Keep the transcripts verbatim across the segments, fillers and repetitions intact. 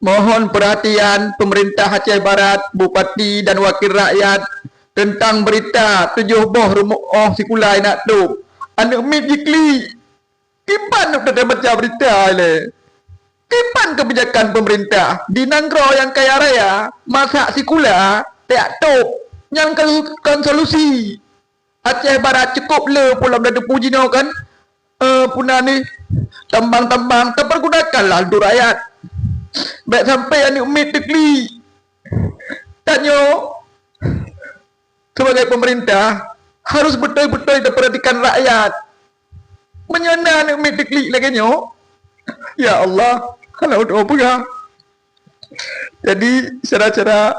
Mohon perhatian pemerintah Aceh Barat, bupati dan wakil rakyat tentang berita tujoh boh rumoh sikula inak top. Aneuk miet jiklik. Kiban neuk teubaca berita ilée? Kiban kebijakan pemerintah di nanggroe nyang kaya raya masak sikula tiak top nyang kon solusi? Aceh Barat cukup le pulam dan teupeu jinoe kan, eh, puna ni, tambang-tambang tapergunakanlah untuk rakyat. Bék sampai aneuk miet teuklik. Tanyoe sebagai pemerintah harus beutôi-beutôi taperhatikan rakyat. Meunyoe na aneuk miet teuklik lagée nyoe, ya Allah, hana udeb peugah. Jadi, syedara-syedara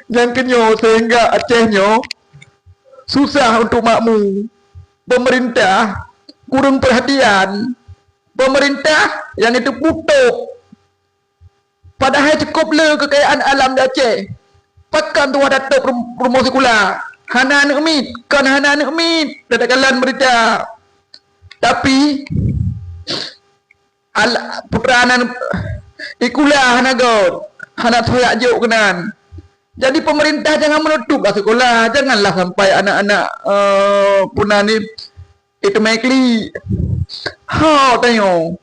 nyang keunyoe sehingga Aceh nyoe susah untuk makmu. Pemerintah kurang perhatian. Pemerintah nyang itu putôk. Padahai cukup le keukayaan alam di Aceh. Pakon tuha tatôp rum-, rumoh sikula? Hana aneuk miet, kon hana aneuk miet, teukalon berita. Tapi, al-, putra nan ikula hana göt, hana soyak jok keunan. Jadi, pemerintah jangan meunutôp lah sikula, janganlah sampai aneuk-aneuk, eh, puna ni, itu mekli. Ha, tanyoe.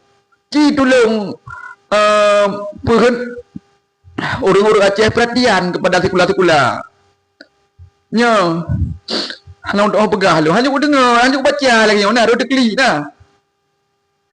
Ci tulông, eh, peuheuet ureuëng-ureuëng Aceh perhatian kepada sikula-sikula. Nyoe, hana untuk peugah lôn, hana kudeungoe, hana kubaca lagée nyoe, na, rot teuklik na.